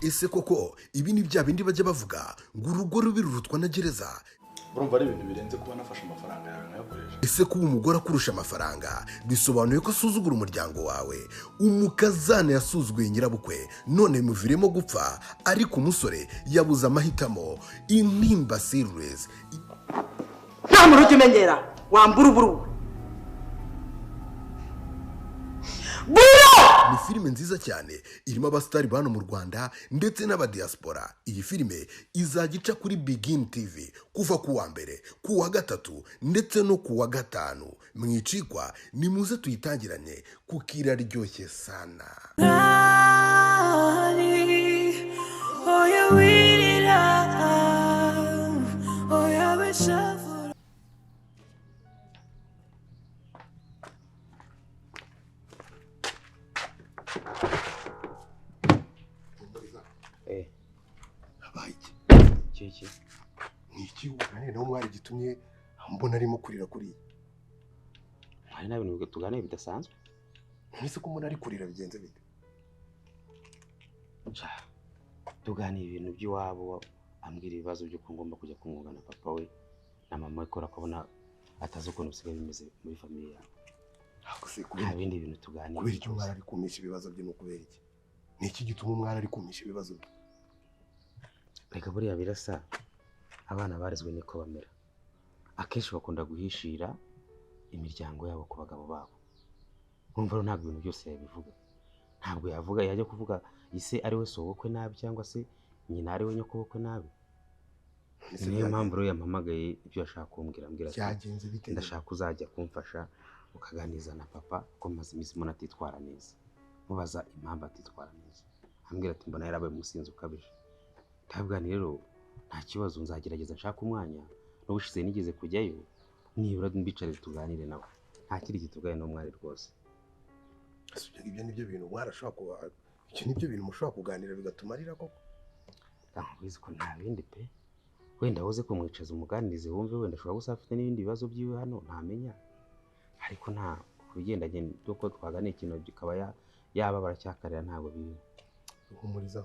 Ese koko ibi ni bya bindi bajya bavuga ngo urugo rubi rurutwa na gereza? Urumva ari ibintu birenze kuba nafashe amafaranga yawe nkayakoresha. Ese kuba umugore akurusha amafaranga bisobanuye ko asuzugura umuryango wawe? Umukazana yasuzuguye nyirabukwe none bimuviremo gupfa, ariko umusore yabuze amahitamo. Intimba Series. Nta muntu ujya umenyera wambura uburu. Ni filime nziza cyane irimo abasitari ba hano mu Rwanda ndetse n'abadiaspora. Iyi filime izajya ica kuri Bigin TV kuva ku wa mbere, ku wa gatatu ndetse no ku wa gatanu. Mwicikwa, nimuze tuyitangirane kuko iraryoshye sana. Habaye iki? Kiki. Ni iki uganira nawe mwari gitumye mbona arimo kurira kuriya? Hari na bintu tuganira bidasanzwe. None se ko mbona ari kurira bigenze bite? Tuganira ibintu by'iwabo, ambwira ibibazo by'uko ngomba kujya kumwunga na papa we na mama we, kubera ko abona atazi ukuntu bisigaye bimeze muri famiye yabo. Nta bindi bintu tuganira. Kubera iki umwari ari kumisha ibibazo bye? Ni ukubera iki? Ni iki gituma umwari ari kumisha ibibazo bye? Reka buriya birasa, abana barezwe niko bamera. Akenshi bakunda guhishira imiryango yabo ku bagabo babo. Urumva rero ntabwo ibintu byose yabivuga. Ntabwo yavuga, yajya kuvuga ise ari we sobukwe nabi cyangwa se nyina ari we nyokobukwe nabi. Niyo mpamvu rero yampamagaye ibyo ashaka kumbwira, ambwira ati byagenze bite? Ndashaka uzajya kumfasha ukaganiriza na papa ko maze iminsi mbona atitwara neza. Mubaza impamvu atitwara neza. Ambwira ati mbona yarabaye umusinzi ukabije. Ndabwira rero nta kibazo, nzagerageza nshaka umwanya, n'ubushize nigeze kujyayo, nibura mbicare tuganire nawe. Nta kindi kituganye n'umwari rwose. Ibyo nibyo bintu umwari ashobora kuba, ibyo nibyo bintu mushobora kuganira bigatuma arira koko? Ndamubizi ko nta bindi pe. Wenda uze kumwicaza umuganirize wumve, wenda ashobora gusa afite n'ibindi bibazo byiwe hano ntamenya. Ariko nta kubigendanye n'uko twaganiye ikintu kikaba yaba baracyakarira ntabwo biri. Humuriza.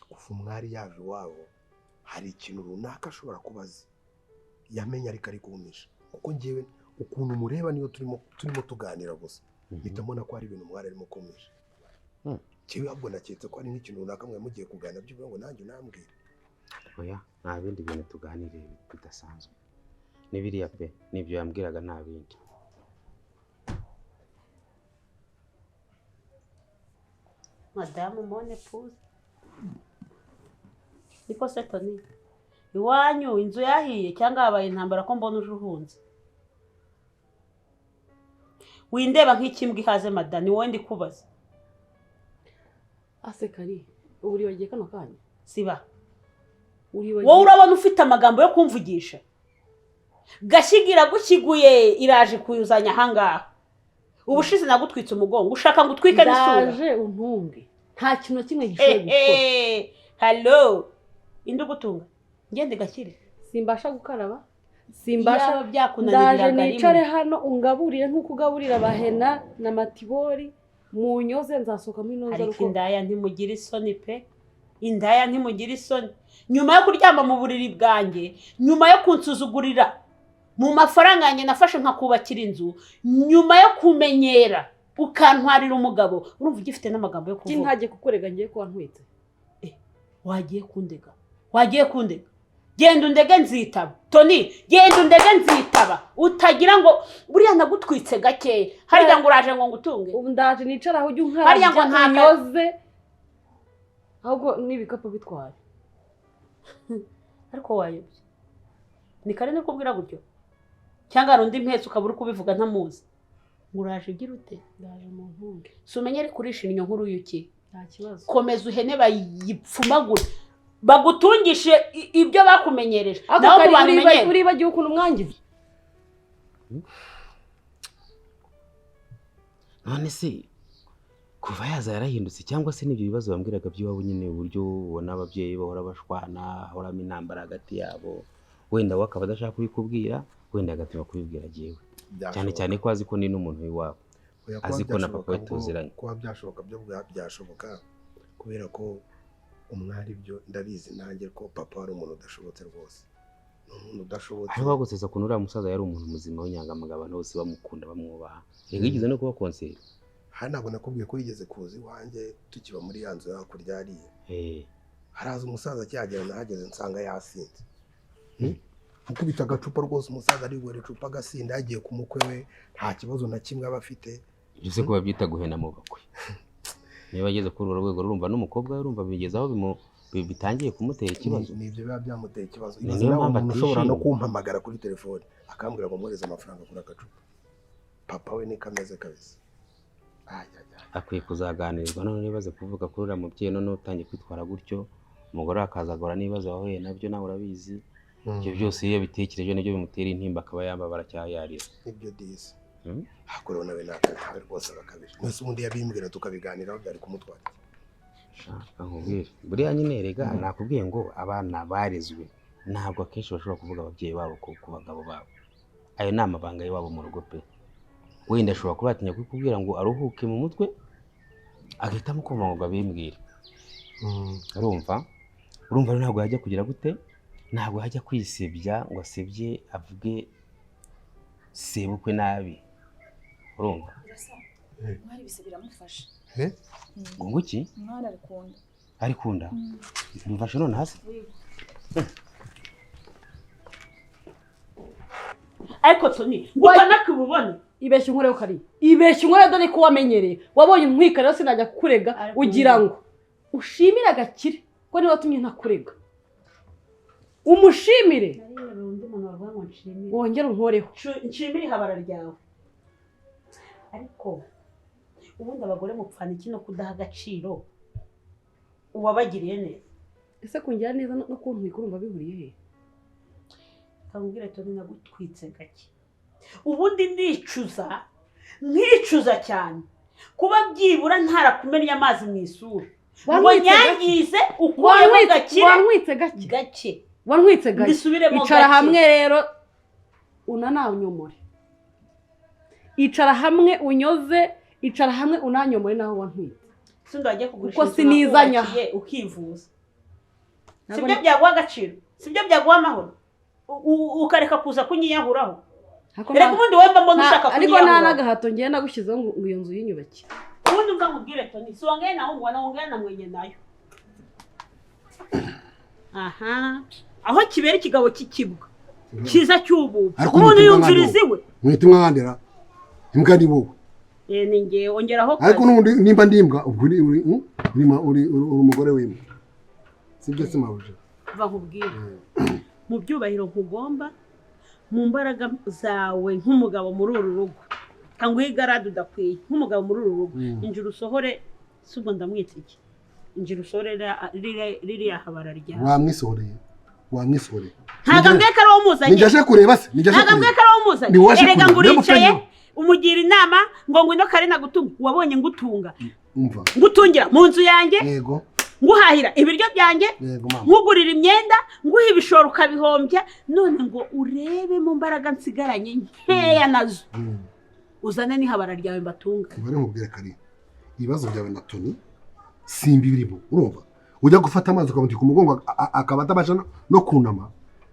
Kuva umwari yaje iwabo hari ikintu runaka ashobora kubaza yamenya ariko ari kumisha, kuko ngewe ukuntu mureba niyo turimo tuganira gusa mpita mbona ko hari ibintu umwari arimo kumisha. Njyewe ahubwo naketse ko hari nk'ikintu runaka mwe mugiye kuganira by'uvuga ngo nanjye unambwire. Oya, nta bindi bintu tuganiriye bidasanzwe. Ni biriya pe, nibyo yambwiraga nta bindi. Madamu mone puze. Niko se Tony, iwanyu inzu yahiye cyangwa habaye intambara ko mbona uje uhunze? Windeba nk'ikimbwa ihaze madani, wowe ndi kubaza. Ase kari, uribagiye kano kanya? Siba. Uribagiye. Wowe urabona ufite amagambo yo kumvugisha? Gashigira gukiguye iraje kuyuzanya ahangaha. Ubushize nagutwitse umugongo, ushaka ngo utwike n'isura. Ndaje untunge. Nta kintu kimwe gishoboye gukora. Hello. Indugutunga. Ngende gashyire. Simbasha gukaraba. Simbasha byakunaniriraga rimwe. Ndaje nicare hano ungaburire nkuko ugaburira abahena na matibori, munyoze nzasohoka muri noza ruko. Ariko indaya ntimugira isoni pe. Indaya ntimugira isoni. Nyuma yo kuryama mu buriri bwanjye, nyuma yo kunsuzugurira mu mafaranga yanjye nafashe nkakubakira inzu, nyuma yo kumenyera ukantwarira umugabo, urumva ugifite n'amagambo yo kuvuga. Ntagiye kukurega ngiye kuba ntwite. Wagiye kundega. Wagiye kundega. Genda undege nzitaba. Tony, genda undege nzitaba. Utagira ngo buriya nagutwitse gake. Harya ngo uraje ngo ngutunge. Ubu ndaje nicara aho ujya unkarabya. Harya ngo ntanyoze. Ahubwo n'ibikapu bitwaye. Ariko wayobye. Ni kare niko kubwira gutyo. Cyangwa hari undi mpetse ukabura kubivuga ntamuzi. Uraje ugira ute? Ndaje mu ntunge. Si umenyere kurisha inyo nkuru yuki. Nta kibazo. Komeza uhene bayipfumagure. Bagutungishe ibyo bakumenyereje. Naho mu bantu menyere. Uribagiwe ukuntu mwangize. None se kuva yaza yarahindutse cyangwa se n'ibyo bibazo bambwiraga by'iwabo nyine, uburyo ubona ababyeyi bahora bashwana, hahoramo intambara hagati yabo, wenda we akaba adashaka kubikubwira, wenda agatinya kubibwira jyewe. Cyane cyane ko azi ko ni n'umuntu w'iwabo. Azi ko na papa we tuziranye. Kuba byashoboka byo byashoboka. Kubera ko umwari ibyo ndabizi nanjye ko papa ari umuntu udashobotse rwose. Ni umuntu udashobotse. Ariko baguteza kuntu uriya musaza yari umuntu muzima w'inyangamugayo, abantu bose bamukunda bamwubaha. Rega yigeze no kuba konseri. Hano ntabwo nakubwiye ko yigeze kuza iwanjye tukiba muri ya nzu hakurya hariya. Haraza umusaza akihagera, nahageze nsanga yasinze. Ukubita agacupa rwose, umusaza arigwera icupa agasinda, yagiye ku mukwe we, nta kibazo na kimwe aba afite. Ibyo se ko babyita guhena mu bakwe. Niba ageze kuri uru rwego urumva n'umukobwa we urumva bigeze aho bitangiye kumutera ikibazo. Ni ibyo biba byamuteye ikibazo. Ni Ibaze niyo nawe mpamvu umuntu ushobora no atishimye. kumpamagara kuri telefone akambwira ngo mwohereze amafaranga kuri agacupa. Papa we niko ameze kabisa. Ay, ay, ay. Akwiye kuzaganirizwa none nibaze kuvuga kuri uriya mubyeyi none utangiye kwitwara gutyo, umugore akazagora n'ibibazo wahuye nabyo nawe urabizi. Ibyo byose iyo abitekereje nibyo bimutera intimba akaba yababara cyangwa yarira. Nibyo disi. Hakorewe nawe nakawe rwose bakabije. Mwese ubundi yabimbwira tukabiganiraho byari kumutwara iki? Shaka nkubwire. Buriya nyine rega nakubwiye ngo abana barezwe ntabwo akenshi bashobora kuvuga ababyeyi babo ku bagabo babo. Ayo ni amabanga y'iwabo mu rugo pe. Wenda ashobora kuba yatinya kubikubwira ngo aruhuke mu mutwe, agahitamo kumva ngo abimbwire. Urumva? Urumva rero ntabwo yajya kugira gute? Ntabwo yajya kwisebya ngo asebye avuge sebukwe nabi. Urumva? Birasa. Umwari ibise biramufasha. Ngo nguki? Umwari arikunda. Arikunda? Bimufashe none hasi? Ariko Toni, ngo Ibeshya unkoreho kariya. Ibeshya unkoreho dore ko wamenyereye. Wabonye untwika rero sinajya kukurega ugira ngo ushimire agakire ko niwe watumye ntakurega. Umushimire. Wongere unkoreho. Nshimire ihabara ryawe. Ariko ubundi abagore mupfana iki no kudaha agaciro uwabagiriye neza? Ese kungira neza no kuntwika urumva bihuriye he? Kangubwire Toni, nagutwitse gake. Ubundi ndicuza, nkicuza cyane kuba byibura ntarakumennye amazi mu isura. Ngo nyangize ukuyemo gakire. Wantwitse gake. Gake. Wantwitse gake. Mbisubiremo Icara gake. hamwe rero unananyomore. Icara hamwe unyoze, icara hamwe unanyomore naho wantwitse. Sindi wajya kugurisha Kuko inzu sinizanya. nakubakiye ukivuza. Sibyo byaguha agaciro, sibyo byaguha amahoro. Ukareka kuza kunyiyahuraho. Reka ubundi wowe mbona ushaka Ariko nta kunyiyahuraho. n'agahato ngiye nagushyizeho ngo iyo nzu yinyubake. Ubundi umva nkubwire Toni, si wangaye naho ngo naongea na mwenye nayo. Aha. Aho kibera ikigabo cy'ikibwa. Kiza cy'ubu. Umuntu yumviriza iwe. Mwita umwandera. Imbwa ni wowe. Ni ngewe ongeraho kazi. Ariko n'ubundi nimba ndi imbwa ubwo uri umugore w'imbwa. Sibyo se mabuje. Va nkubwire. Mu byubahiro nkugomba, mu mbaraga zawe nk'umugabo muri uru rugo. Kanguhe igarade udakwiye nk'umugabo muri uru rugo. Injira usohore, si ubwo ndamwita iki? Injira usohore ririya habara ryawe. Wamwisohoreye. Wamwisohoreye. Ntabwo ambwiye ko ari wowe umuzanye. Ninjye aje kureba se, ninjye aje Ntabwo ambwiye kureba. ko ari wowe umuzanye. Ni wowe aje Erega kureba. ngo uricaye, Niba umugira inama ngo ngwino kare nagutunga. Wabonye ngutunga. Umva. Ngutungira mu nzu yanjye. Yego. Nguhahira ibiryo byanjye. Yego mama. Nkugurira imyenda, nguha ibishoro ukabihombya, none ngo urebe mu mbaraga nsigaranye nkeya nazo. Uzane n'ihabara ryawe mbatunga. Bari nkubwira kare. Ibibazo byawe na Toni simbi birimo, urumva? Ujya gufata amazi ukamutika umugongo akaba atabasha no kunama.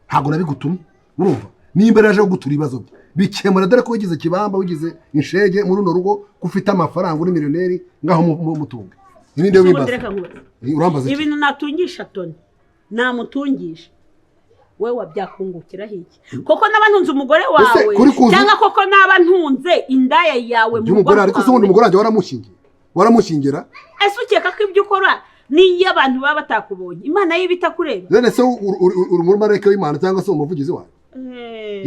Ntabwo nabigutumye, urumva? Nimba yaje kugutura ibibazo bye, bikemura dore ko wigize kibamba, wigize inshege muri runo rugo, ko ufite amafaranga uri miliyoneri, ngaho mutunge. Ibindi Ubundi wimbaza. reka nkubaze. Urambaza iki? Ibintu natungisha Toni, namutungisha. Wewe wabyakungukiraho iki? Koko naba ntunze umugore wawe, cyangwa koko naba ntunze indaya yawe mu rugo Umugore ariko se ubundi umugore wanjye waramushingiye? Waramushingira? Ese ukeka ko ibyo ukora niyo abantu baba batakubonye? Imana yiba itakureba. None se uri umumarayika w'Imana cyangwa se umuvugizi wayo?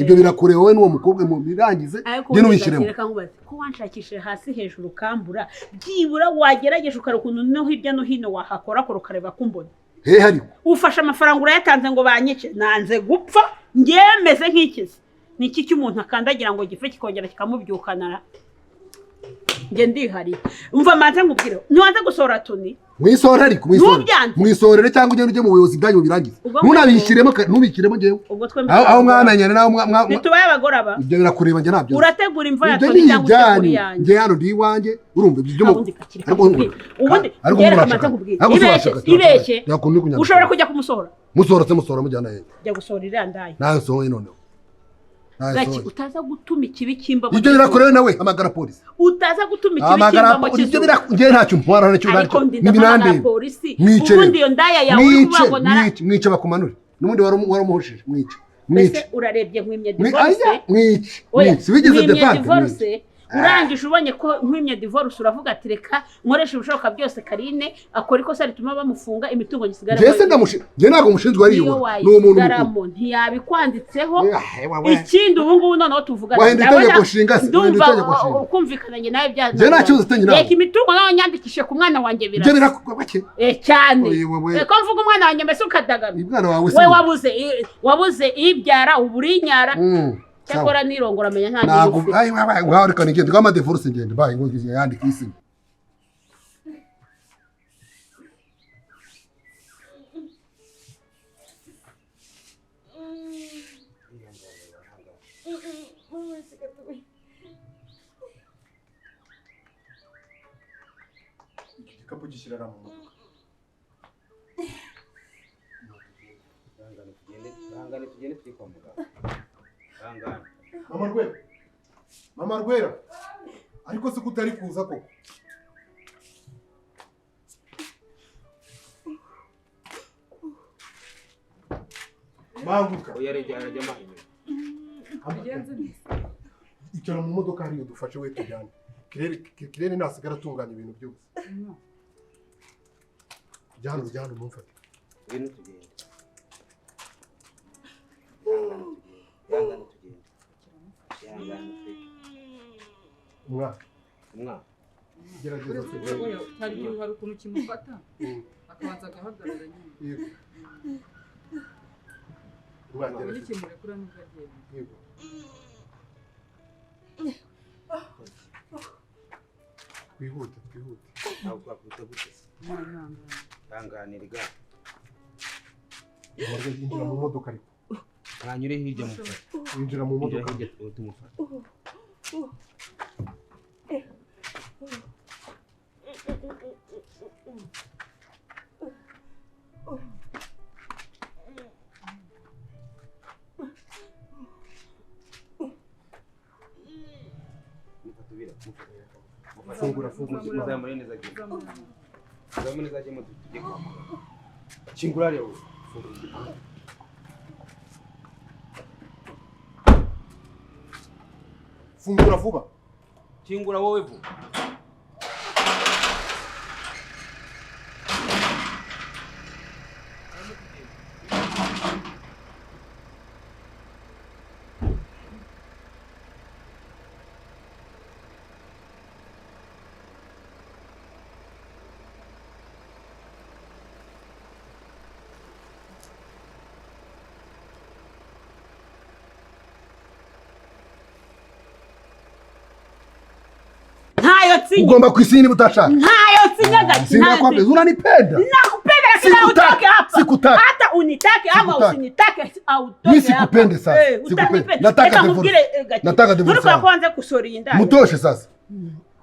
Ibyo birakureba wowe n'uwo mukobwa mu birangize, Ariko njye n'ubishyiremo. reka nkubaze, ko wanshakishije hasi hejuru ukambura, byibura wagerageje ukareba ukuntu no hirya no hino wahakorakora ukareba ko umbona. Hehe ariko? Ufashe amafaranga urayatanze ngo banyice, nanze gupfa, njyewe meze nk'ikizi. Ni iki cy'umuntu akandagira ngo gife kikongera kikamubyukana? Nge ndihariye. Umva manze nkubwire. Ntiwanze gusohora Tony. Mwisohora ariko mwisohora. Mwisohorere cyangwa ugende ujye mu buyobozi bwanyu birangize. Ntunabishyiremo ntubikiremo ngewe. Aho mwamenyana naho mwa Nitubaye abagore aba. Ibyo birakureba nge nabyo. Urategura imva ya Tony cyangwa utegura iyanjye. Nge hano ndi iwanjye urumva ibyo mu. Ubundi ngereka manze nkubwire. Ibeshye. Ushobora kujya kumusohora. Musohora se musohora mujyana he? Jya gusohora iriya ndaye. Nawe sohoye noneho. Gaki utaza gutuma ikibi kimba. Ibyo birakorewe nawe hamagara polisi. Utaza gutuma ikibi kimba mu kizu. Ibyo birakugiye ntacyo ntwara ntacyo ntacyo. Nibinande. Ubundi iyo ndaya yawe uri kuvuga ngo nara. Mwice bakumanure. N'ubundi wari umuhushije mwice. Mwice. Urarebye nkwimye divorce. Mwice. Mwice. Wigeze divorce. Urangije ubonye ko nkwimye divorce uravuga ati reka nkoresha ibishoboka byose Karine akora ikosa rituma bamufunga imitungo gisigara. Njye ndamushi njye ntabwo mushinzwe ari yo ni umuntu mukuru ntiyabikwanditseho. Ikindi ubu ngubu noneho tuvuga ndumva kumvikananye nawe bya njye nta kibazo ufitanye nawe. Reka imitungo nawe nyandikishe ku mwana wanjye birasa. Njye birakubake cyane. Ko mvuga umwana wanjye mbese ukadagama. We wabuze ibyara uburinyara. Cyakora nirongora amenya nta ntabwo ayi wabaye reka nigende ngama divorce ngende bayi ngo yandike isi. Igikapu gishyirara mu modoka. Ihangane tugende tujye kwa muganga. Mama Rwera, Mama Rwera, ariko se kutari kuza koko? Manguka. Icara mu modoka hariyo dufashe we tujyane. Kirere nasigara atunganya ibintu byose. Jyana mumfate. Ngwino tugende. Umwana. Gerageza tugende. Hari igihe hari ukuntu kimufata akabanza agahagarara nyine. Yego. Umwana gerageza. Kimurekura nubwo agenda. Yego. Twihute twihute. Ntabwo twakubita gute se? Tanganirwa. Yinjira mu modoka ariko. Mwanyure hirya mufata. Yinjira mu modoka hirya tumufata. Fungura fungura. Muzamure neza agiye. Muzamure neza agiye tujye kwa muganga. Kingura rero. Fungura vuba. Kingura wowe vuba. Ugomba kuisini utashaka. Ntayo sinyaga. Sinakwambia unanipenda. Nakupenda lakini utoke hapa. Sikutaki. Hata unitake ama usinitake au utoke. Mimi sikupende sasa. Sikupende. Nataka divorce. Nataka divorce. Nuri kwanza kusora iyi ndaya. Mutoshe sasa.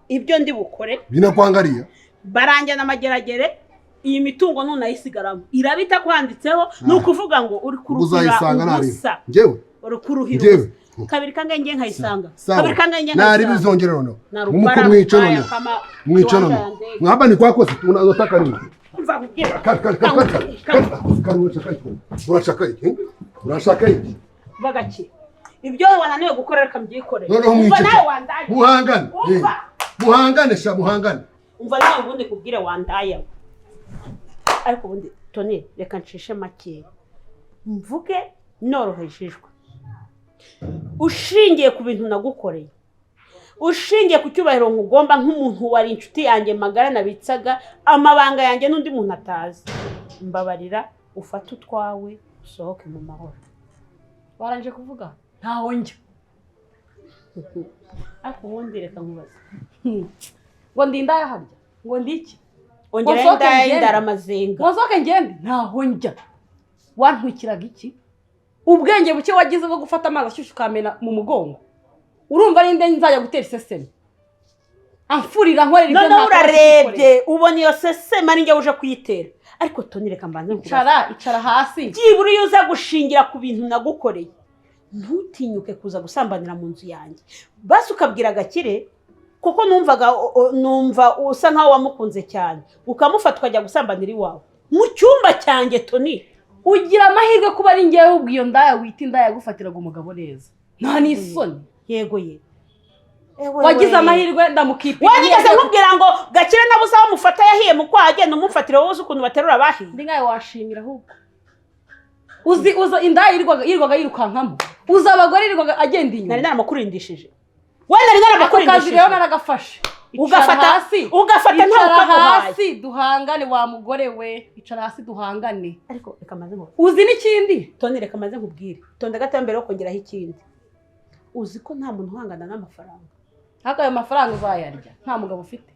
Ibyo ndi bukore. Binakuangalia. Baranja n'amageragere iyi mitungo nunayisigaramo. Irabita kwanditseho nukuvuga ngo uri kuruhira ubusa. Njyewe. Uri kuruhira. Njyewe. Kabiri kangahe ngiye nkayisanga. Kabiri kangahe ngiye nkayisanga. Nari bizongera noneho. Mumuko mwice noneho. Mwice noneho. Hapa ni kwako unataka nini? Urashaka iki? Urashaka iki? Bagaki. Ibyo wananiwe gukora reka mbyikorere. Noneho mwice. Muhangane. Muhangane sha muhangane. Umva nawe ubundi kubwire wandaya. Ariko ubundi Tony reka ncishe make. Mvuge norohejejwe. Ushingiye ku bintu nagukoreye, ushingiye ku cyubahiro nkugomba nk'umuntu wari inshuti yanjye magara nabitsaga amabanga yanjye n'undi muntu atazi, mbabarira ufate utwawe usohoke mu mahoro. Waranje kuvuga ntaho njya. Ariko ubundi reka nkubaze, Ngo ndi indaya harya? Ngo ndi iki? Ongera indaya y'indaramazenga. Ngo nsohoke ngende? Ntaho njya. Wantwikiraga iki? Ubwenge buke wagize bwo gufata amazi ashyushye ukamena mu mugongo. Urumva ari nde nzajya gutera iseseme? Amfurira nkorera ibyo Noneho ntakora. Urarebye ubona iyo seseme ari njye uje kuyitera. Ariko Toni, reka mbanze nkubaze. Icara, icara hasi. Byibura iyo uza gushingira ku bintu nagukoreye, ntutinyuke kuza gusambanira mu nzu yanjye. Basi ukabwira Gakire, kuko numvaga numva usa nkaho wamukunze cyane, ukamufata ukajya gusambanira iwawe mu cyumba cyanjye. Toni, ugira amahirwe kuba ari njyewe ubwo iyo ndaya wita indaya yagufatiraga umugabo neza. Nta n'isoni. Yego ye. Wagize amahirwe ndamukipira. Wanigeze nkubwira ngo Gakire nabuze aho mufata yahiye mu kwaha, agenda umufatira, wowe uzi ukuntu baterura abahiye. Ndi nkawe washimira ahubwo. Uzi uza indaya yirirwaga yirukankamo. Uzi abagore yirirwaga agenda inyuma. Nari naramukurindishije. We nari Ako kazi naramukurindishije. rero naragafashe. Ugafata hasi. Ugafata ntawe Icara ukaguhaye. hasi duhangane wa mugore we. Icara hasi duhangane. Ariko reka maze nkubwire. Uzi n'ikindi? Toni, reka maze nkubwire. Tonda gato mbere yo kongeraho ikindi. Uzi ko nta muntu uhangana n'amafaranga. Ariko ayo mafaranga uzayarya nta mugabo ufite.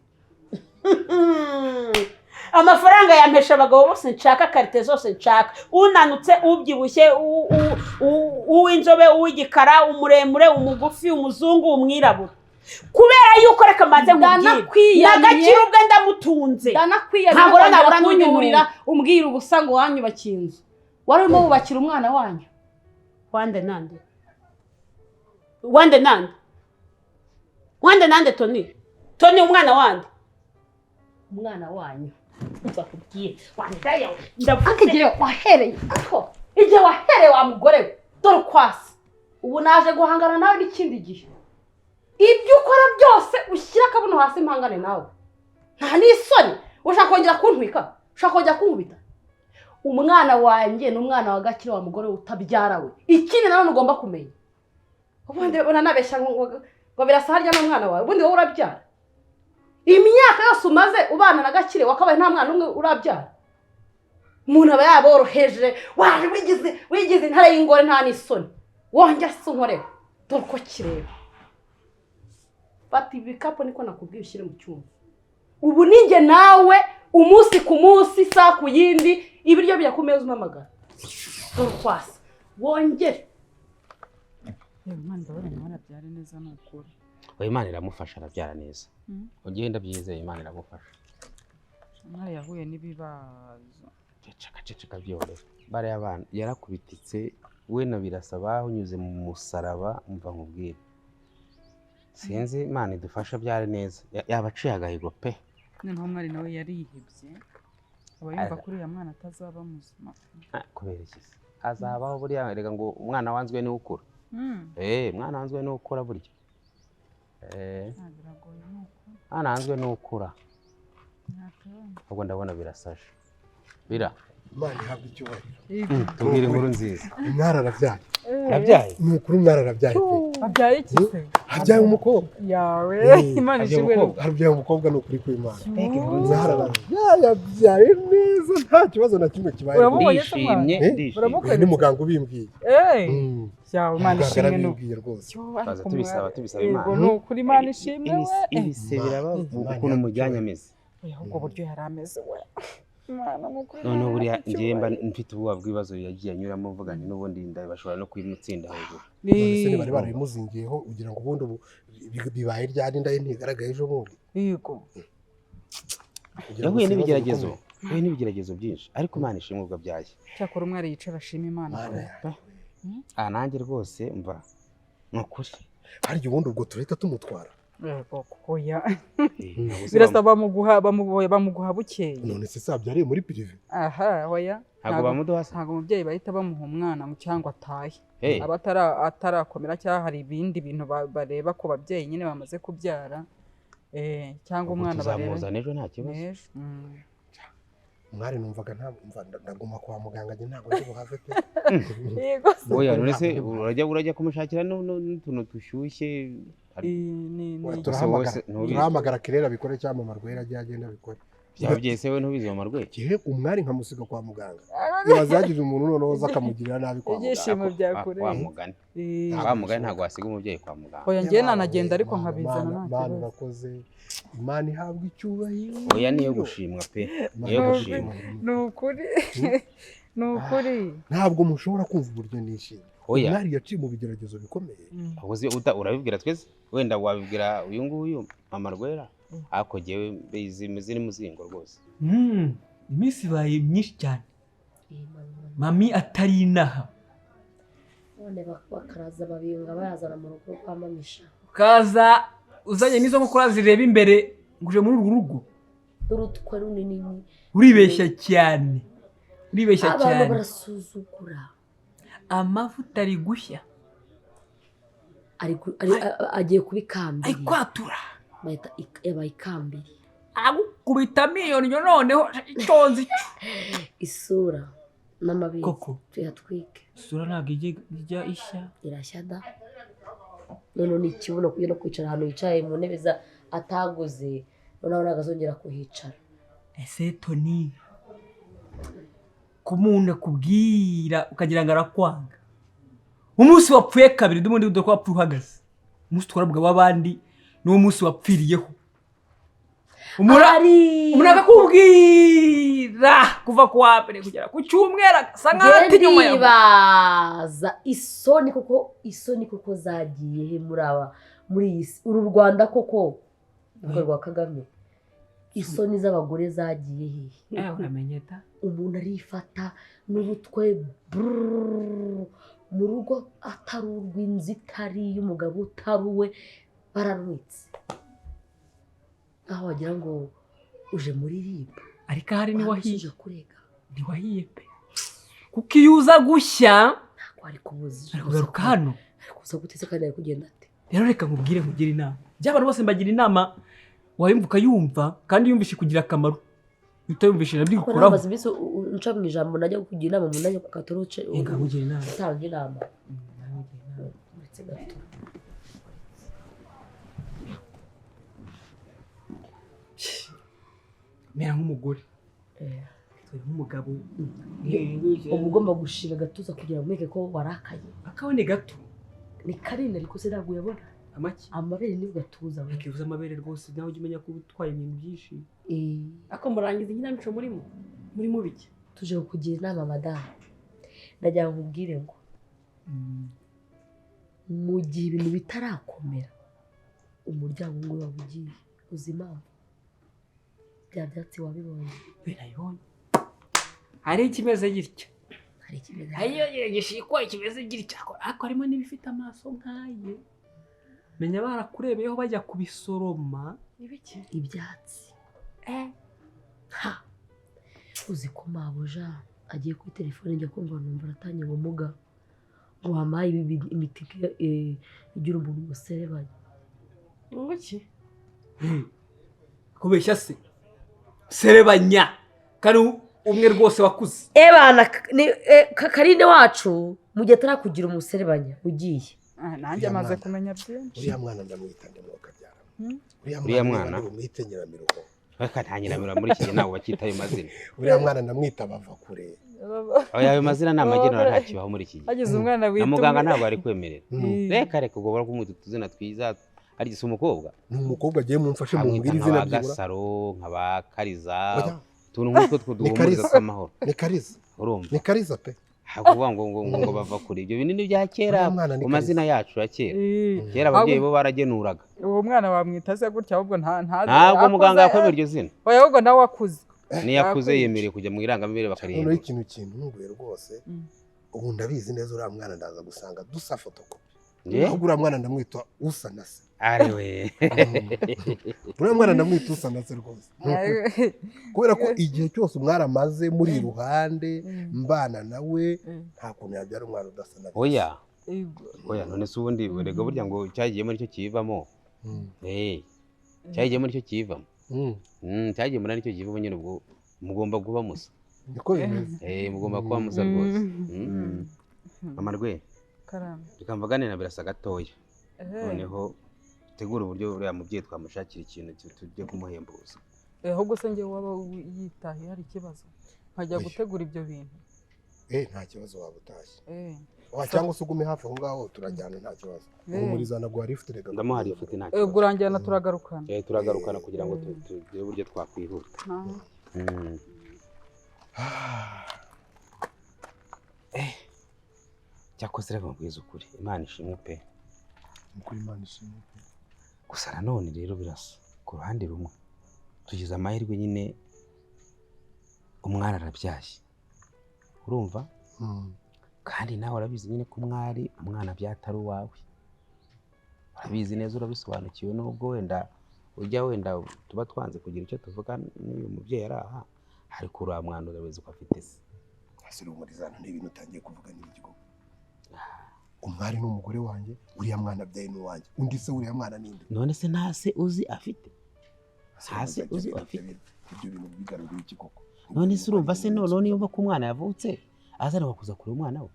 Amafaranga yampesha abagabo bose nshaka, karite zose nshaka, unanutse, ubyibushye, uw'inzobe, uw'igikara, umuremure, umugufi, umuzungu, umwirabura. Kubera yuko reka mbanze nkubwire, Ndanakwiyamye. na Gakire ubwe ndamutunze. Ndanakwiyamye. Ntabwo rero nabura n'undi kunyurira muntu. umbwira ubusa ngo wanyubakiye inzu. Wari urimo wubakira umwana wanyu. Wande nande? Wande nande? Wande nande? Toni, Toni, umwana wande? Umwana wanyu. Nzakubwire wandaya. Ariko igihe wahereye, ariko igihe wahereye wa mugore we, dore ukwasi. Ubu naje guhangana nawe n'ikindi gihe. Ibyo ukora byose ushyira akabuno hasi mpangane nawe. Nta n'isoni. Ushaka kongera kuntwika? Ushaka kongera kunkubita? Umwana wanjye ni umwana wa Gakire wa mugore we utabyara we. Ikindi nanone ugomba kumenya, ubundi unanabeshya ngo birasa harya n'umwana wawe, ubundi wowe urabyara. Imyaka yose umaze ubana na Gakire wakabaye nta mwana umwe urabyara. Umuntu aba yaboroheje, waje wigize intare y'ingore nta n'isoni. Wongera se unkoreho, dore uko kireba. Fata ibikapu niko nakubwiye ushyire mu cyumba. Ubu ninjye nawe umunsi ku munsi, isaha ku yindi, ibiryo bijya ku meza umpamagara. Dore ukwasa, wongere. Yewe Imana, ndabona umwana abyara neza ni ukuri. Oya, Imana iramufasha, arabyara neza. Ugenda byizeye, Imana iramufasha. Umwana yahuye n'ibibazo. Ceceka, ceceka, byihorere. Bariya abana yarakubititse we na Birasa banyuze mu musaraba. Umva nkubwire, sinzi, Imana idufasha abyare neza. Yaba aciye agahigo pe. Noneho umwari nawe yarihebye, aba yumva ko uriya mwana atazaba muzima. Ah, kubera iki se? Azabaho buriya. Reka ngo umwana wanzwe niwe ukura. Umwana wanzwe niwe ukura burya. Ah, biragoye ni ukuri. Umwana wanzwe niwe ukura. Ntatabona. Ahubwo ndabona birasaje bira. Imana ihabwa icyubahiro. Tubwire inkuru nziza. Umwari arabyaye. Arabyaye? Ni ukuri, umwari arabyaye pe. Abyaye iki se? Abyaye umukobwa. Yawe, Imana Abyaye ishimwe. umukobwa. Abyaye umukobwa, ni ukuri kw'Imana. Mbega inkuru nziza. Umwari arabyaye, yabyaye neza, nta kibazo na kimwe kibaye. Uramubonye se umwana? Ndishimye, Eh? ndishimye. Uramukweretse? Uyu ni muganga ubimbwiye. Yawe, Imana Muganga ishimwe ni arabimbwiye rwose. Yo, Tuza ariko tubisaba, umwari- tubisaba Yego, Imana. ni ukuri Imana ishimwe we. Ibise biraba Imana ukuntu umujyanye ameze. Oya, ahubwo buryo yari ameze we. Imana ni ukuri. Noneho buriya Imana njyewe mba icyubahiro. mfite ubwoba bw'ibibazo yagiye anyuramo, mvuga nti n'ubundi inda bashobora no kuyimutsinda hejuru. None se bari barabimuzingiyeho ugira ngo ubundi ubu bibaye ryari? Inda ye ntigaragaye ejo bundi. Yego. Kugira ngo Yahuye si ibibazo n'ibigeragezo, bikomeye. yahuye n'ibigeragezo byinshi, ariko Imana ishimwe ubwo abyaye. Cyakora umwari yicara ashima Imana. Mana yanjye. Aha nanjye rwose mva ni ukuri. Harya ubundi ubwo turahita tumutwara? Yego, kuko ya Ntabwo se birasa bamuguha bukeye. None se sabyariye muri privé? Aha, oya. Ntabwo bamuduha se? Ntabwo umubyeyi bahita bamuha umwana ngo cyangwa atahe. Hey. Aba atarakomera cyangwa hari ibindi bintu bareba ku babyeyi nyine bamaze kubyara. Cyangwa Ubwo umwana barebe. tuzamuzana ejo nta kibazo. N'ejo. Mwari numvaga nta ndaguma kwa muganga njye, ntabwo ndi buhave pe. Yego se. Oya, none se urajya kumushakira n'utuntu dushyushye? Ni Oya, Gusa turahamagara wowe se ntubizi. Turahamagara Kirera abikore cyangwa mama Rwera ajye agenda abikore. Byababyeyi se we ntubizi mama rwe? Gihe umwari nkamusiga kwa muganga. Nibazagize umuntu noneho uza akamugirira nabi kwa muganga. Ibyishimo byakureye. Wa mugani. Wa mugani ntabwo wasiga umubyeyi kwa muganga. Oya njye nanagenda ariko nkabizana nta Imana kibazo. urakoze. Imana ihabwa icyubahiro. Oya niyo gushimwa pe. Niyo gushimwa. Ni ukuri. Ni ukuri. Ntabwo mushobora kumva uburyo nishimye. Oya. Umwari yaciye mu bigeragezo bikomeye. Uzi urabibwira twese wenda wabibwira uyu nguyu mama Rwera ariko jewe ziri muzingo rwose. Iminsi ibaye myinshi cyane mami atari inaha none bakaraza babinga bayazana mu rugo rwa mamisha ukaza uzanye n'izo nkokora zireba imbere nguje muri urwo rugo urutwe runini. Uribeshya cyane, uribeshya cyane. Abantu barasuzugura. Amavuta ari gushya agiye kuba ikambiri, ari kwatura yabaye ikambiri, agukubita miliyoni noneho iconze icyo isura n'amabere tuyatwike. Isura ntabwo ijya ishya, irashya da. None ni ikibuno kujya no kwicara ahantu yicaye mu ntebe za ataguze, noneho ntabwo azongera kuhicara. Ese Toni kumuntu akubwira ukagira ngo arakwanga, umunsi wapfuye kabiri n'ubundi udakora wapfuye uhagaze, umunsi utwara w'abandi niwo munsi wapfiriyeho. Umuntu akakubwira kuva ku wa mbere kugera ku cyumweru asa nkaho ati nyuma yawe. Ndibaza isoni koko, isoni koko zagiye he muri aba muri iyi si uru Rwanda koko urwo rwa Kagame, isoni z'abagore zagiye hehe? Uramenye ta umuntu arifata n'urutwe mu rugo atari urw'inzu itari y'umugabo utari uwe bararwitse aho wagira ngo uje muri RIB. Ariko ahari niwahiye, ntiwahiye pe, kuko iyo uza gushya ntabwo ari kubuza ari kugaruka hano, ari kuza gutetse kandi ari kugenda ate. Rero reka nkubwire nkugire inama, by'abantu bose mbagira inama, wayumva ukayumva kandi yumvishe kugira akamaro, utayumvishe nabyo igukoraho. Maze iminsi nca mu ijambo najya kukugira inama mu nanjye katuruce nkugira inama, utanga inama uretse gato. Mera nk'umugore nk'umugabo uba ugomba gushinga agatuza kugira ngo umwereke ko warakaye. Akabone gato ni kanini ariko se ntabwo uyabona. Amaki amabere ni gatuza we akivuza amabere rwose, nawe ujye umenya ko utwaye ibintu byinshi. Ako murangiza inkinamico murimo biki? Tuje kukugira inama madamu, ndagira ngo nkubwire ngo mu gihe ibintu bitarakomera umuryango ngo waba ugiye uzi impamvu bya byatsi wabibonye. Nabibonye hari ikimeze gitya, hari ikimeze hari igishikwa kimeze gitya, ariko harimo n'ibifite amaso nk'aye. Menya barakurebeyeho bajya kubisoroma. Ibiki? Ibyatsi. Ha uzi ko mabuja agiye kuri telefone njya kumva numva aratanye ubumuga ngo wampaye imiti igira umuntu umuserebanya. Ubuki? Kubeshya se serebanya kandi umwe rwose wakuze. Ebana Karine wacu mu gihe atarakugira umuserebanya ugiye. Nanjye amaze kumenya byinshi. Uriya mwana ndamwita ndamwakabyara. Uriya mwana umwite Nyiramiruho. Reka nta Nyiramiruho muri iki gihe ntabwo bakita ayo mazina. Uriya mwana ndamwita bava kure. Oya ayo mazina ni amagenura ntakibaho muri iki gihe. Hagize umwana wita na muganga ntabwo ari kwemerera. Reka reka ubwo barakumwita utuzina twiza. Ari gisa umukobwa. Ni umukobwa agiye mumfashe mu mbiri izina byibura. Gasaro nka ba Kariza. Tuntu nk'utwo twuduhumuriza tw'amahoro. Ni Kariza. Urumva. Ni Kariza pe. Hakuvuga ngo ngo ngo bava kure ibyo binini bya kera mu mazina yacu ya kera. Kera ababyeyi bo baragenuraga. Uwo mwana wamwita se gutya ahubwo nta ntabwo muganga yakwemera iryo zina. Oya ahubwo nawe wakuze. Niyo akuze yemerewe kujya mu irangamimerere bakarihindura. Noneho ikintu kintunguye rwose ubu ndabizi neza uriya mwana ndaza gusanga dusa fotokopi. Ahubwo uriya mwana ndamwita usa na se. Ariwe. Uriya mwana ndamwita usa na se rwose. Kubera ko igihe cyose umwana amaze muri iruhande mbana nawe nta kuntu yabyara umwana udasa na se. Oya. Oya none se ubundi rega burya ngo cyagiyemo nicyo kivamo. Cyagiyemo nicyo kivamo. Cyagiyemo nicyo kivamo nyine ubwo mugomba kuba musa. Niko bimeze. Mugomba kuba musa rwose. Mama Rwe. Reka mvugane na Birasa gatoya. Noneho tegura uburyo uriya mubyeyi twamushakira ikintu tujye kumuhembuza. Ahubwo se njyewe waba yitahiye hari ikibazo nkajya gutegura ibyo bintu. Nta kibazo waba utashye. Cyangwa se ugume hafi aho ngaho turajyana nta kibazo. Umurizana guha lift rega. Ndamuha lift nta kibazo. Uranjyana turagarukana. Turagarukana kugira ngo tugire uburyo twakwihuta. Cyakoze reka nkubwize ukuri, Imana ishimwe pe. Ukuri Imana ishimwe pe. Gusa nanone rero birasa ku ruhande rumwe tugize amahirwe nyine umwana arabyaye. Urumva? Kandi nawe urabizi nyine ko umwari umwana byatari uwawe. Urabizi neza urabisobanukiwe nubwo wenda ujya wenda tuba twanze kugira icyo tuvuga n'uyu mubyeyi ari aha, ariko uriya mwana urabizi ko afite se. Asiri umurizana n'ibintu utangiye kuvuga n'ibiki koko. Umwari ni umugore wanjye, uriya mwana abyaye ni uwanjye. Undi se uriya mwana ninde? None se nta se uzi afite? Nta se uzi afite? Ibyo bintu bigarura iki koko? None se urumva se none yumva ko umwana yavutse azana kuza kureba umwana we?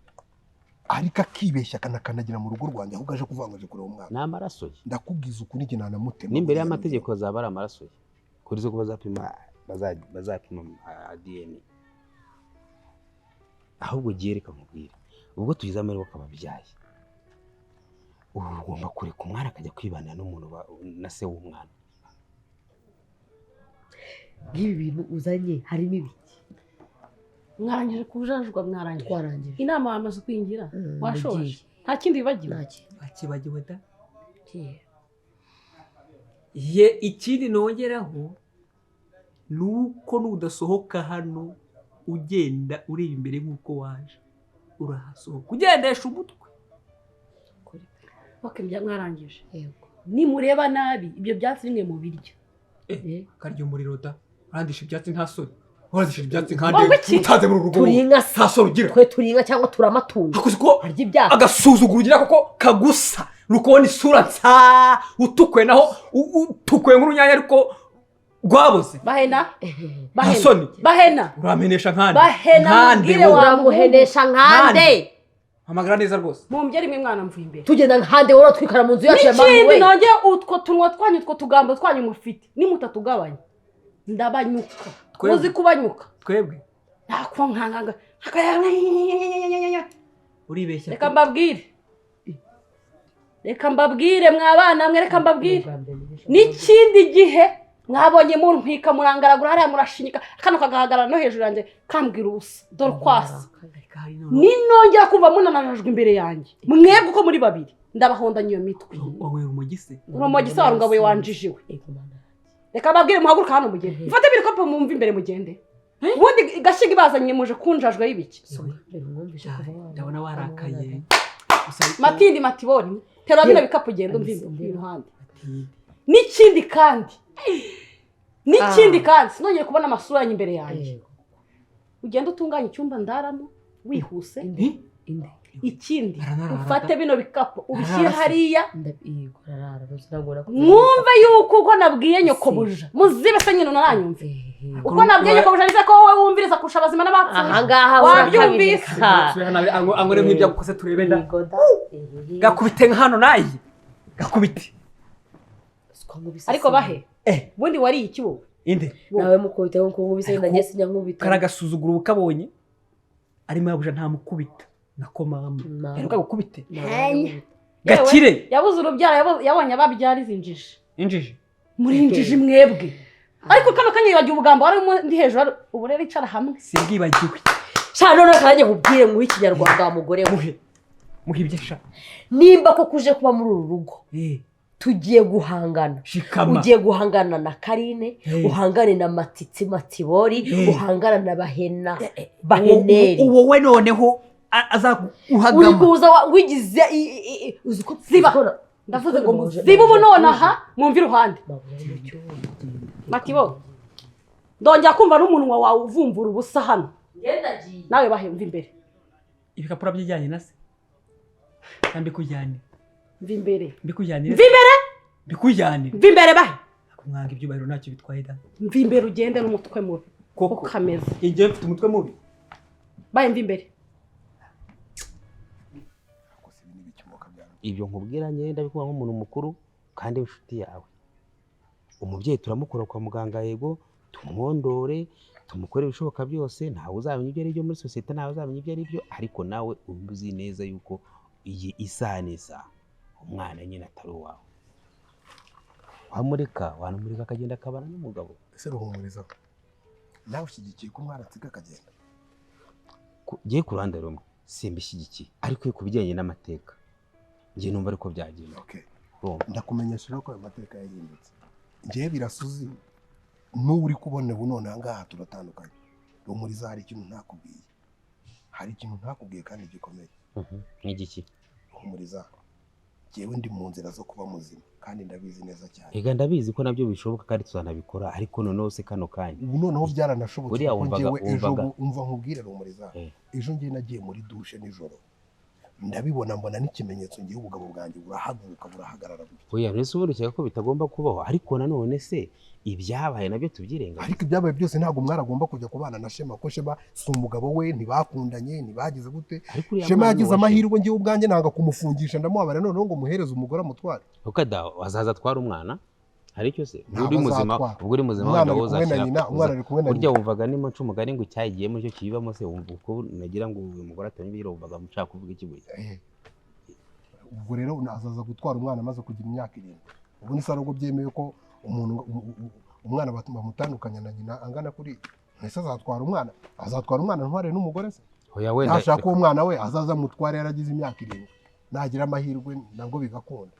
Ariko akibeshya akanakanagira mu rugo rwanjye ahubwo aje kuvuga ngo aje kureba umwana. Ni amaraso ye. Ndakubwiza ukuri njye nanamutema. N'imbere y'amategeko azaba ari amaraso ye. Kuri zo bazapima bazapima ADN. Ahubwo giye reka nkubwire. Ubwo tugize amahirwe akababyaye. Ubu ugomba kureka umwana akajya kwibanira n'umuntu na se w'umwana. Ngibi bintu uzanye harimo ibiki? Mwarangije kujajwa mwarangije. Twarangije. Inama wamaze kwingira washoje. Nta kindi wibagiwe. Akibagiwe da. Ye ikindi nongeraho nuko nudasohoka hano ugenda ureba imbere nkuko waje. Urahasohoka ugendesha umutwe. Okay, mwarangije. Yego. Nimureba nabi ibyo byatsi rimwe mu biryo. Karya umuriro da. Urandisha ibyatsi nta soni. Urandisha ibyatsi nkande utaze mu rugo. Turi inka nta soni ugira. Twe turi inka cyangwa turamatungo. Hakuzi ko arya ibyatsi. Agasuzuguro ugira koko kagusa. Rukubona isura nsa utukwe naho utukwe nk'urunyanya ariko rwaboze. Bahena. Bahena. Bahena. Uramenesha nkande. Bahena. Nkande uramuhenesha nkande. Hamagara neza rwose. Mumbye rimwe mwana mvuye imbere. Tugenda nkande wowe twikara mu nzu yacu ya mama we. N'ikindi nongeye utwo tunwa twanyu utwo tugambo twanyu mufite nimutatugabanya ndabanyuka. Muzi kubanyuka. Twebwe. Nako nkanganga. Uribeshya. Reka mbabwire. Reka mbabwire mwabana mwe reka mbabwire. N'ikindi gihe mwabonye muntwika murangaragura hariya murashinyika kano kagahagarara no hejuru yanjye kambwira ubusa dore kwasa. Ninongera kumva munananajwe imbere yanjye mwebwe uko muri babiri ndabahondanya iyo mitwe. Wanywera umugise? Urumugise warungabuye wanjijiwe. Reka mbabwire muhaguruka hano mugende. Mfate ibikopo mumve imbere mugende. Ubundi gashiga ibazanye muje kunjajwe y'ibiki. Ndabona warakaye. Matindi matibori tera bino bikapu ugende umve iruhande. N'ikindi kandi n'ikindi kandi sinongeye kubona amasura yanyu imbere yanjye. Ugende utunganye icyumba ndaramo wihuse. Ikindi ufate bino bikapu ubishyire hariya. Mwumve yuko uko nabwiye nyokobuja muzibe se nyine unaranyumve. Uko nabwiye nyokobuja nize ko wowe wumviriza kurusha abazima n'abapfuye. Ahangaha wabyumvise. Angore mwibya gukose turebe nda. Gakubite nka hano nayi. Gakubite. Ariko bahe. Ubundi wari iki wowe? Inde. Nawe mukubite nkuko nkubise ndagiye sinya nkubita. Karagasuzugura ukabonye. Arimo yabuja nta mukubita. Nako mama. Heruka gukubite. Gakire. Yabuze urubyaro yabonye ababyara izinjije. Injije. Muri injije mwebwe. Ariko kano kanya yibagiwe ubugambo wari ndi hejuru ubu rero icara hamwe. Simbwibagiwe. Sha none kanye nkubwire mu ikinyarwanda wa mugore we. Muhibye sha. Nimba koko uje kuba muri uru rugo. Tugiye guhangana. Ugiye guhangana na Karine, uhangane na Matitsi Matibori, uhangana na Bahena Baheneri. Wowe noneho azaguhagama. Uri kuza wigize uzi ko ziba. Ndavuze ngo muzibe ubu nonaha mwumve iruhande. Matibo. Ndongera kumva n'umunwa wawe uvumvura ubusa hano. Nawe bahemva imbere. Ibikapu byijyanye na se. Kandi kujyane. Mva imbere. Mbikujyanire. Mva imbere. Mbikujyanire. Mva imbere bahe. Kumwanga ibyubahiro ntacyo bitwaye da. Mva imbere ugende n'umutwe mubi. Koko kameze. Igiye mfite umutwe mubi. Bahe mva imbere. Ibyo nkubwira nyenda bikuba nk'umuntu mukuru kandi inshuti yawe. Umubyeyi turamukura kwa muganga yego Tumwondore, tumukore ibishoboka byose, ntawe uzamenya ibyo ari byo muri sosiyete, ntawe uzamenya ibyo ari byo, ariko nawe uzi neza yuko iyi isaha n'isaha umwana nyine atari uwawe. Wamureka, wanamureka akagenda akabana n'umugabo. Ese Ruhumuriza, nawe ushyigikiye ko umwana atsiga akagenda? Ngiye ku ruhande rumwe simbishyigikiye, ariko ku bijyanye n'amateka njye numva ariko byagenda. Okay. Ndakumenyesha rero ko ayo mateka yahindutse. Njyewe Birasuzi n'ubu uri kubona ubu none aha ngaha turatandukanye. Ruhumuriza, hari ikintu ntakubwiye, hari ikintu ntakubwiye kandi gikomeye. Nk'igiki? Ruhumuriza, njyewe ndi mu nzira zo kuba muzima kandi ndabizi neza cyane. Ega ndabizi ko nabyo bishoboka kandi tuzanabikora, ariko noneho se kano kanya ubu noneho byaranashobotse Buriya kuko wumvaga- njyewe ejo wumvaga- umva nkubwire Ruhumuriza, ejo njyewe nagiye muri dushe nijoro ndabibona, mbona n'ikimenyetso, ngiye ubugabo bwanjye burahaguruka burahagarara gutya. Oya, mbese ubundi ukeka ko bitagomba kubaho, ariko nanone se ibyabaye nabyo tubyirengagize. Ariko ibyabaye byose ntabwo umwari agomba kujya kubana na Shema, ko Shema si umugabo we, ntibakundanye, ntibagize gute. Uriya Shema mwana yagize wa Shema. amahirwe, ngewe ubwanjye nanga kumufungisha, ndamuhabara noneho ngo muhereze umugore amutware. Kuko da azaza atwara umwana, hari icyo se Ntabwo uri muzima, azatwara. ubwo uri muzima Umwana wenda ari wowe kumwe na uzashyira- nyina, umwana ari kumwe na burya nyina. Wumvaga nimo nca umugani ngo icyayigiyemo cyo kibamo se, wumva uko nagira ngo uyu mugore atamenya, wumvaga mushaka kuvuga iki burya? Ubwo rero azaza gutwara umwana amaze kugira imyaka 7. Ubu ni ubwo byemewe ko umuntu umwana bamutandukanya na nyina angana kuri ese azatwara umwana, azatwara umwana ntware n'umugore se? Oya, wenda Nashaka uwo mwana we azaza amutware yaragize imyaka 7, nagira amahirwe nabwo bigakunda.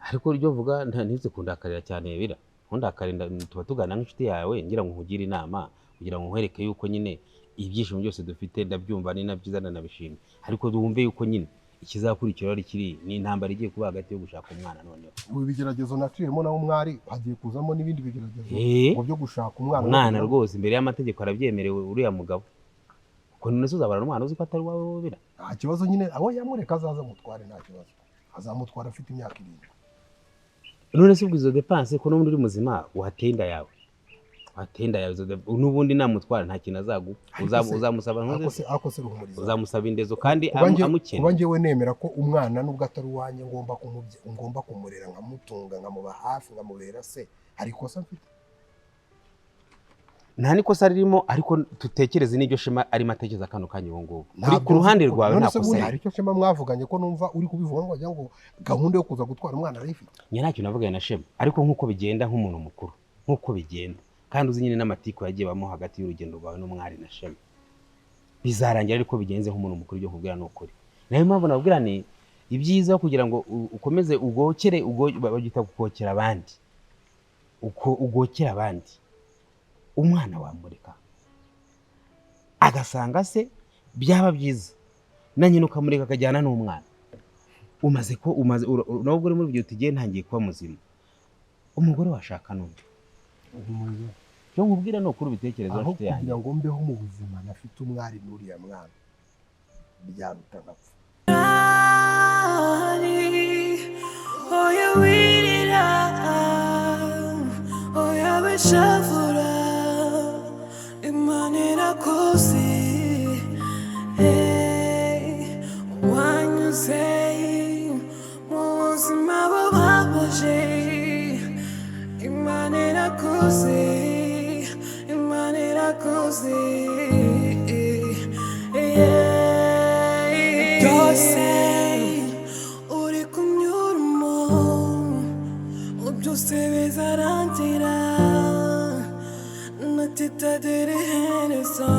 Ariko iryo vuga ntize kundakarira cyane bira, ntundakarira, tuba tugana nk'inshuti yawe ngira ngo nkugire inama, kugira ngo nkwereke yuko nyine ibyishimo byose dufite ndabyumva ni na byiza ndanabishimye, ariko wumve yuko nyine ikizakurikiraho ari kiri, ni intambara igiye kuba hagati yo gushaka umwana noneho. Ubu ibigeragezo naciyemo nawe umwari hagiye kuzamo n'ibindi bigeragezo ngo byo gushaka umwana. Umwana rwose imbere y'amategeko arabyemerewe uriya mugabo, kuko none se uzabara umwana uzi ko atari uwawe wowe bira? Nta kibazo nyine, abo yamureka azaza amutware, nta kibazo, azamutwara afite imyaka 7. None se ubwo izo dépenses, ko n'ubundi uri muzima, wateye inda yawe, wateye inda yawe, n'ubundi namutwara nta kintu azaguha. Ariko Uzamusaba ariko ntuze ariko se Ruhumuriza, uzamusaba indezo kandi kuba amukeneye. Kuba njyewe nemera ko umwana nubwo atari uwanjye ngomba kumurera, nkamutunga, nkamuba hafi, nkamubera se, hari ikosa mfite? Nta n'ikosa ririmo, ariko tutekereze n'ibyo Shema arimo atekereza kano kanya ubu ngubu. Ntabwo Ku ruhande rwawe none nta se kosa ubundi ririmo. hari icyo Shema mwavuganye, ko numva uri kubivuga ngo wagira ngo gahunda yo kuza gutwara umwana arayifite? Njye nta kintu navuganye na Shema, ariko nk'uko bigenda nk'umuntu mukuru, nk'uko bigenda kandi uzi nyine n'amatiku yagiye bamo hagati y'urugendo rwawe n'umwari na Shema, bizarangira ariko bigenze nk'umuntu mukuru. Ibyo nkubwira ni ukuri, nayo mpamvu nabwira ni ibyiza kugira ngo ukomeze ugokere, babyita gukokera abandi, uko ugokera abandi umwana wamureka agasanga se, byaba byiza na nyina ukamureka akajyana n'umwana. Umaze ko umaze nubwo uri muri ibyo tugiye ntangiye kuba muzima, umugore washaka n'undi. Icyo nkubwira ni ukuri, ubitekerezo Aho nshuti yanjye. kugira ngo mbeho mu buzima ntafite umwari n'uriya mwana, byaruta nkapfa. Oya wirira, oya wishavura, Imana irakuzi. Hey, wanyuze mu buzima bubabaje, Imana irakuzi, Imana irakuzi. Yeah. Byose uri kunyuramo byose bizarangira, natitagera iherezo.